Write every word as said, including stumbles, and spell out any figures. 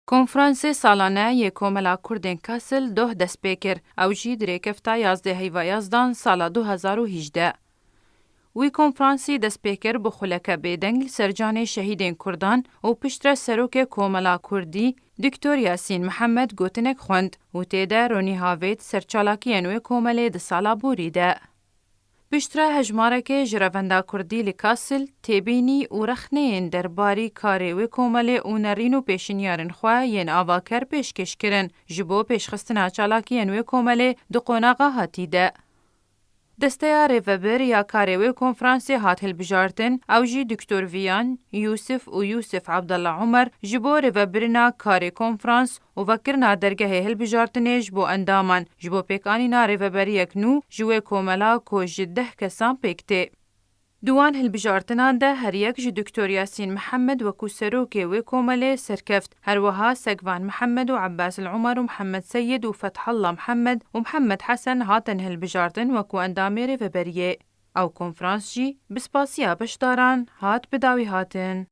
Konferansê salane yê Komela Kurdên Kasil doh dest pê kir. Ew jî di rêkefta yazdeh heyva yazdan sala du hezar û hejdeh. Wî konferansî dest pê kir bi xuleke bêdeng li ser canê şehîdên Kurdan û piştre serokê Komela Kurdî Doktor Yasîn Mihemed gotinek xwend û tê de ronî havêt ser çalakiyên wê komelê di sala borî de. Piştre hejmarekê ji revenda Kurdî li Kasil têbînî û rexneyên derbarî karê wê komelê û nerîn û pêşinyarên xwe yên avaker pêşkêş kirin ji bo pêşxistina çalakiyên wê komelê di qonaxa hatî de. Desteya rêvebir ya karê wê konferansê hat hilbijartin, ew jî Doktor Viyan Yûsif û Yûsif Abdullah Umer ji bo rêvebirina karê konferans û vekirina dergehê hilbijartinê ji bo endaman, ji bo pêkanîna rêveberiyek nû ji wê komela ku ji deh kesan pêk tê. Di wan hilbijartinan de her yek ji Doktor Yasîn Mihemed wekû serokê wê komelê serkeft, her wiha Segvan Mihemed û Ebbas El Umer û Mihemed Seyid û Fethallah Mihemed û Mihemed Hesen hatin hilbijartin wekû endamê rêveberiyê. Ew konferans jî bi spasiya beşdaran hat bi dawî hatin.